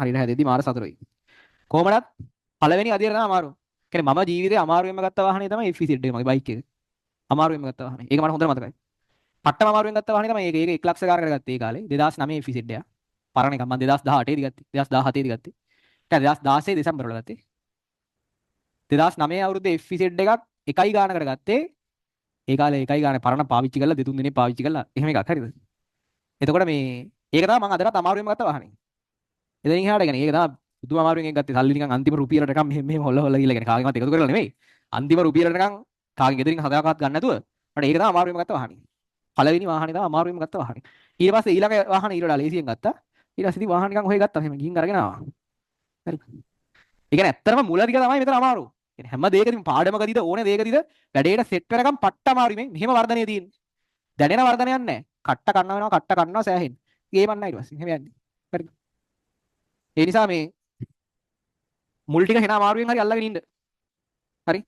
හරියට හැදෙද්දි මාර සතුටුයි. කොහොමදත් පළවෙනි අදියර තමයි අමාරු. කියන්නේ මම ජීවිතේ අමාරුවෙන්ම ගත්ත වාහනේ තමයි FZ එක මගේ බයික් එක. අමාරුවෙන්ම ගත්ත වාහනේ. ඒක මට හොඳට මතකයි. පට්ටම අමාරුවෙන් ගත්ත වාහනේ තමයි ඒක. ඒක 1 ලක්ෂ ගානකට ගත්තේ ඒ කාලේ. 2009 FZ එක. පරණ එකක්. මම 2018 දී ගත්තේ. 2017 දී ගත්තේ. නෑ, 2016 දෙසැම්බර් වල ගත්තේ. 2009 අවුරුද්දේ FZ එකක් එකයි ගානකට ගත්තේ. ඒ කාලේ එකයි ගානේ පරණ පාවිච්චි කරලා දෙතුන් දිනේ පාවිච්චි කරලා එහෙම එකක්, හරිද? එතකොට මේ ඒක තමයි මම අදටත් අමාරුවෙන්ම ගත්ත වාහනේ. එතනින් එහාට කියන්නේ ඒක තමයි පුදුම අමාරුවෙන් එක ගත්තේ. සල්ලි නිකන් අන්තිම රුපියලට නිකන් මෙහෙම මෙහෙම හොල්ල හොල්ල ගිහලා, කියන්නේ කාගෙන්වත් එකතු කරලා නෙමෙයි. අන්තිම රුපියලට නිකන් කාගෙන් ගෙදරින් හදාගවත් ගන්න නැතුව මට ඒක තමයි අමාරුවෙන්ම ගත්ත වාහනේ. පළවෙනි වාහනේ තමයි අමාරුවෙන්ම ගත්ත වාහනේ. ඊට පස්සේ ඊළඟ වාහනේ ඊට වඩා ලේසියෙන් ගත්තා. ඊට පස්සේ ඉතින් වාහන නිකන් ඔහෙ ගත්තා. එහෙම ගිහින් අරගෙන ආවා. හරි. ඒ කියන්නේ ඇත්තටම මුල ටික තමයි මෙතන අමාරු. කියන්නේ හැම දෙයකදීම පාඩමකදීද ඕනේ දෙයකදීද වැඩේට සෙට් වෙනකම් පට්ට අමාරුයි මේ. මෙහෙම වර්ධනය තියෙන්නේ. දැනෙන වර්ධනයක් නැහැ. කට්ට කන්න වෙනවා, කට්ට කන්නවා සෑහෙන්න. ගේමක් නැහැ ඊට පස්සේ. එහෙම යන්නේ. හරිද? ඒ නිසා මේ මුල් ටික හෙන අමාරුවෙන් හරි අල්ලගෙන ඉන්න. හරි.